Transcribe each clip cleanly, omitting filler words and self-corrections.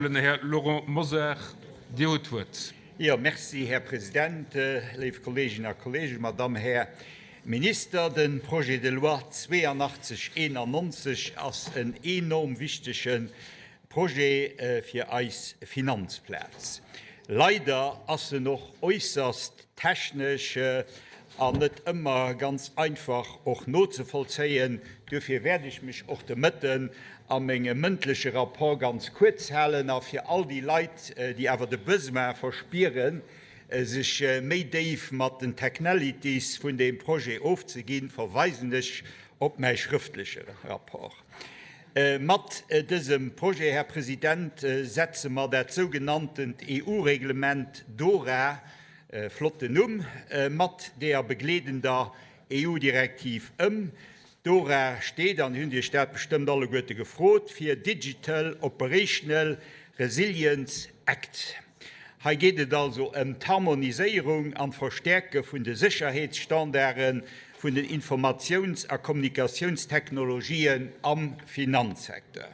Här Laurent Mosar, Dir hutt d'Wuert. Jo, merci, Här President, léif Kolleeginnen a Kolleegen, Madamm, Här Minister. De Projet de loi 8291 ass en enorm wichtege Projet fir eis Finanzplaz. Leider ass en och äusserst technesch an net ëmmer ganz einfach och nozevollzéien. Duerfir wäert ech mech och de Mëtten a mengem mëndleche Rapport ganz kuerz halen a fir all déi Leit, déi awer de Besoin verspieren, sech méi déif mat den Technalities vun deem Projet ofzeginn, verweisen ech op mäi schrëftleche Rapport. Mat dësem Projet, Här President, setze mer dat sougenanntent EU-Reglement DORA, flotten Numm, mat deeër begleedender EU-Direktiv ëm. DORA steet, an Dir hutt Iech dat bestëmmt alleguerte gefrot, fir Digital Operational Resilience Act. Hei geet et also ëm d'Harmoniséierung an d'Verstäerke vun de Sécherheetsstandarde vun den Informatiouns a Kommunikatiounstechnologien am Finanzsecteur.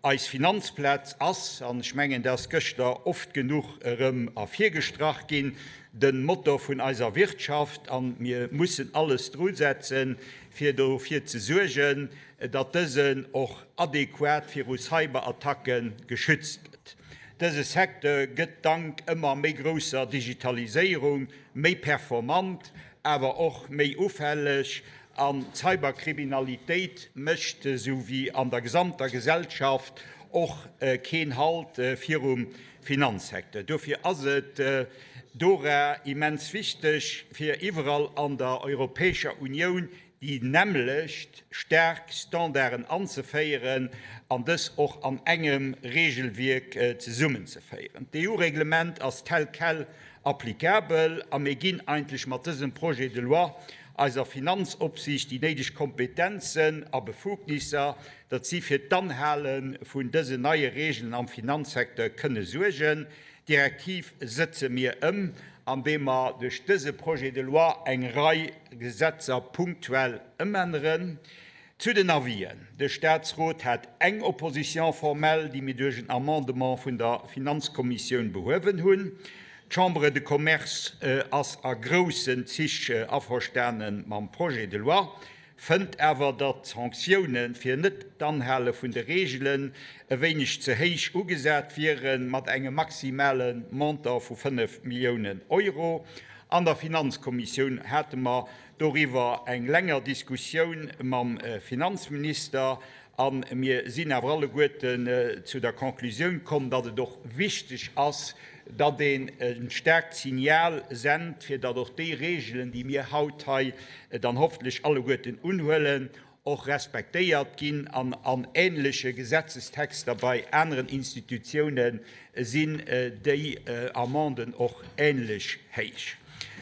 Eis Finanzplaz ass, an ech mengen, dat ass gëschter oft genuch erëm ervirgestrach ginn, de Motor vun eiser Wirtschaft a mir mussen alles drusetzen, fir dofir ze suergen, datt dësen och adequat viru Cyberattacke geschützt gëtt. Dëse Secteur gëtt dank ëmmer méi grousser Digitaliséierung méi performant, awer och méi ufälleg an d'Cyberkriminalitéit mécht, esou wéi an der gesamter Gesellschaft, och keen Halt virum Finanzsecteur. Dofir ass et dora immens wichteg, fir iwwerall an der Europäescher Unioun déi nämmlecht staark Standarden anzeféieren an dës och an engem Regelwierk zesummenzeféieren. D'EU-Reglement ass tel quel applicabel a mir ginn eigentlech mat dësem Projet de loi eiser Finanzopsiicht déi néideg Kompetenzen a Befugnisser, datt si fir d'Anhale vun dësen neie Regeln am Finanzsecteur kënne suergen. D'Direktiv sëtze mir ëm, andeem mer duerch dëse Projet de loi eng Rei Gesetzer punktuell ëmänneren. Zu den Avisen, De Statsrot hat eng Opposition formelle, déi mir duerch en Amendement vun der Finanzkommissioun behuewen hunn. D'Chambre de Commerce ass a groussen Zich averstane mam Projet de loi. Fënnt awer, datt d'Sanktioune fir net-d'Anhale vun de Reegelen e wéineg ze héich ugesat wieren, mat engem maximale Montant vu 5 Milliounen Euro. An der Finanzkommissioun hate mer doriwwer eng länger Diskussioun mam Finanzminister A mir sinn awer alleguerten zu der Conclusioun komm, datt et och wichteg ass, datt een e staarkt Signal sent, fir datt och déi Regeln, déi mir haut hei dann hoffentlech alleguerten unhuelen, och respektéiert ginn. An an ähnleche Gesetzestexter bei aneren Institutiounen sinn déi Amenden och ähnlech héich.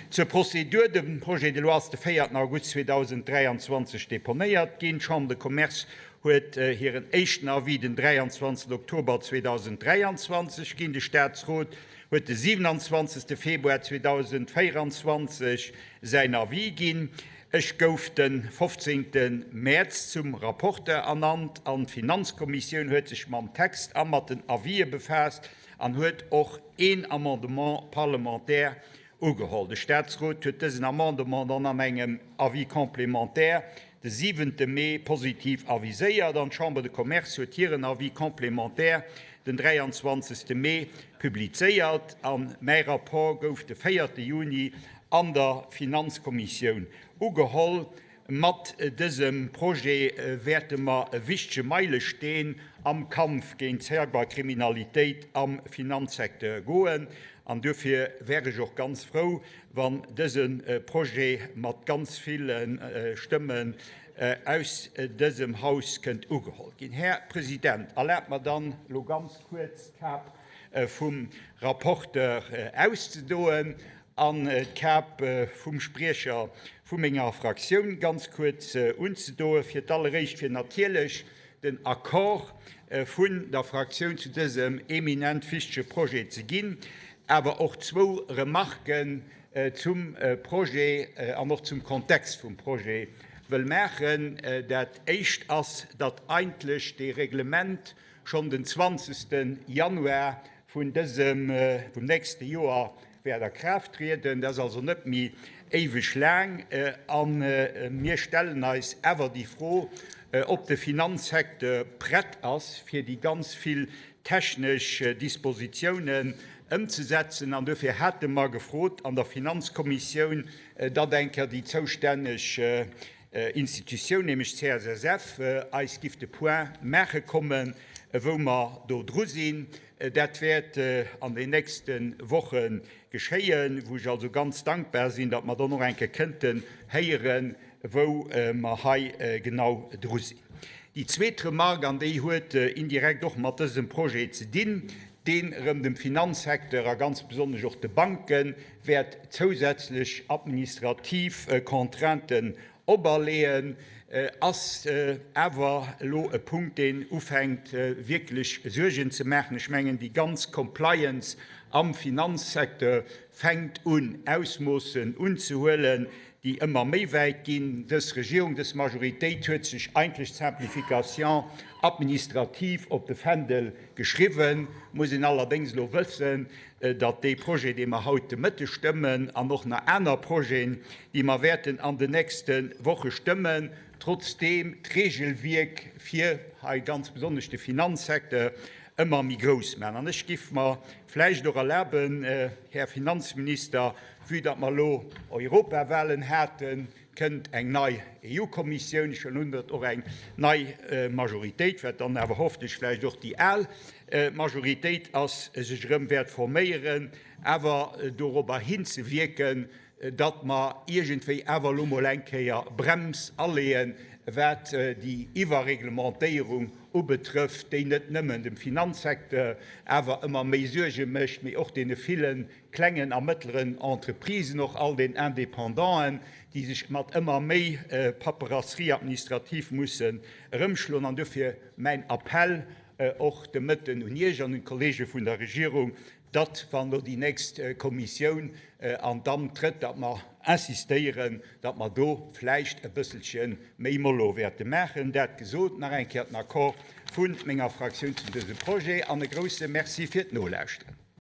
Zur Prozedur, De Projet de loi ass de 4 August 2023 deponéiert ginn. D'Chambre de Commerce huet hiren éischten Avis den 23 Oktober 2023 ginn. De Staatsrot huet de 27 Februar 2024 säin Avis ginn. Ech gouf de 15 Mäerz zum Rapporteur ernannt an d'Finanzkommissioun huet sech mam Text a mat den Avisë befaasst an huet och een Amendement parlementaire ugeholl. De Staatsrot huet dësen Amendement dann an engem Avis complémentaire de siwente Mee positiv aviséiert an d'Chambre de Commerce huet hiren Avis complémentaire den 23. Mee publizéiert a mäi Rapport gouf de véierte Juni an der Finanzkommissioun ugeholl. Mat dësem Projet wäerte mer e wichtege Meilesteen am Kampf géint d'Cyberkriminalitéit am Finanzsecteur goen. An duerfir wär ech och ganz frou, wann dëse Projet mat ganz ville Stëmmen aus dësem Haus kënnt ugeholl ginn. Här President, erlaabt mer dann elo ganz kuerz d'Kap vum Rapporteur auszedoen an d'Kap vum Spriecher vu menger Fraktioun ganz kuerz unzedoen. Fir d'alleréischt fir natierlech den Accord vun der Fraktioun zu dësem eminent wichtege Projet ze ginn, awer och zwou Remarken zum Projet an och zum Kontext vum Projet wëll maachen. Dat Éischt ass, datt eigentlech dee Reglement. schonn den 20. Januar vun dësem, vum nächste Joer wäert a Kraaft trieden. Dat ass also net méi éiweg laang. A mir stellen eis awer déi Fro, ob de Finanzsecteur prett ass, fir déi ganz vill technesch Dispositiounen ëmzesetzen. An dofir hate mer gefrot an der Finanzkommissioun, datt eng Kéier déi zoustänneg Institutioun, nämlech d'CSSF, eis giff de Point maache kommen, wou mer do dru sinn. Dat wäert an den nächste Woche geschéien, wou ech also ganz dankbar sinn, datt mer dann och eng Kéier kënnten héieren, wou mer hei genau dru sinn. Déi zweet Remarque, an déi huet indirekt och mat dësem Projet ze dinn, deen erëm dem Finanzsecteur a ganz besonnesch och de Banke wäert zousätzlech administrativ Contrainten operleeën, ass awer elo e Punkt, deen ufänkt wierklech Suergen ze maachen. Ech mengen, déi ganz Compliance am Finanzsecteur fänkt un Ausmoossen unzehuelen, déi ëmmer méi wäit ginn. Dës Regierung, dës Majoritéit huet sech eigentlech d'Simplification administrative op de Fändel geschriwwen. Muss een allerdéngs elo wëssen, datt dee Projet, dee mer haut de Mëtteg stëmmen, an och nach aner Projeten, déi mer wäerten an den nächste Woche stëmmen, trotzdeem d'Regelwierk fir hei ganz besonnesch de Finanzsecteur ëmmer méi grouss maachen. An ech giff mer vläicht och erlaben, Här Finanzminister, vue datt mer elo Europawahlen haten, kënnt eng nei EU-Kommissioun, ech huelen un, datt och eng nei Majoritéit, wat dann awer hoffentlech vläicht och déi al Majoritéit ass, sech erëm wäert forméieren, awer dorobber hinzewierken, datt mer iergendwéi awer elo mol eng Kéier Brems aleeën, wat déi Iwwerreglementéierung ubetrëfft, déi net nëmmen dem Finanzsecteur awer ëmmer méi Suerge mécht, mee och deene ville klengen a mëttleren Entreprisen, och all den Indépendanten, déi sech mat ëmmer méi Paperasserie administrative mussen erëmschloen. An dofir mäin Appell och de Mëtten un Iech an un d'Kollege vun der Regierung, datt, wann elo déi nächst Kommissioun an d'Amt trëtt, datt mer insistéieren, datt mer do vläicht e bësselche méi mollo wäerte maachen. Dat gesot, nach eng Kéier den Accord vu menger Fraktioun zu dësem Projet an e grouse Merci fir d'Nolauschteren.